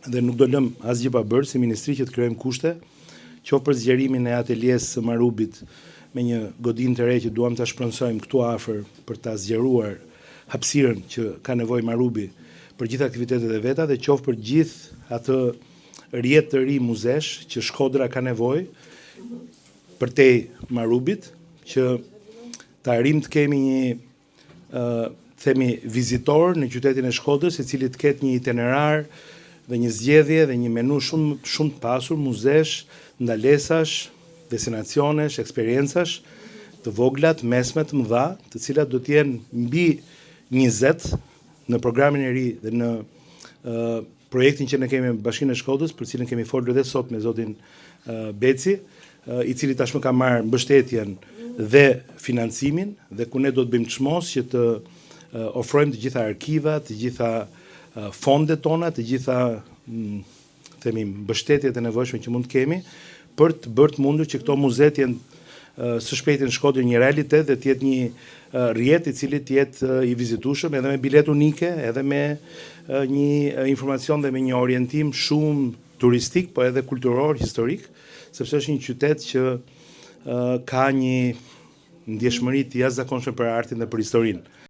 Dhe nuk do lëmë asgjë pa bërë si ministri që të krijojmë kushte, qoftë për zgjerimin e ateljes së Marubit me një godinë të re që duam ta shpronësojmë këtu afër për ta zgjeruar hapësirën që ka nevojë Marubi për gjithë aktivitetet e veta dhe qoftë për gjithë atë rrjet të ri muzesh që Shkodra ka nevojë përtej Marubit, që të arrijmë të kemi një themi vizitor në qytetin e Shkodrës, i cili të ketë një itinerar dhe një zgjedhje dhe një menu shumë shumë të pasur muzesh, ndalesash, destinacionesh, eksperiencash të vogla, të mesme, të mëdha, të cilat do të jenë mbi 20 në programin e ri dhe në projektin që ne kemi me Bashkinë e Shkodrës, për cilin kemi folur edhe sot me zotin Beci, i cili tashmë ka marrë mbështetjen dhe financimin dhe ku ne do të bëjmë çmos që të ofrojmë të gjitha arkivat, të gjitha fondet tona, të gjitha themi mbështetjet e nevojshme që mund të kemi për të bërë të mundur që këto muze të jenë së shpejti në Shkodër një realitet dhe të jetë një rrjet i cili të jetë i vizitueshëm edhe me biletë unike, edhe me një informacion dhe me një orientim shumë turistik, po edhe kulturor, historik, sepse është një qytet që ka një ndjeshmëri të jashtëzakonshme për artin dhe për historinë.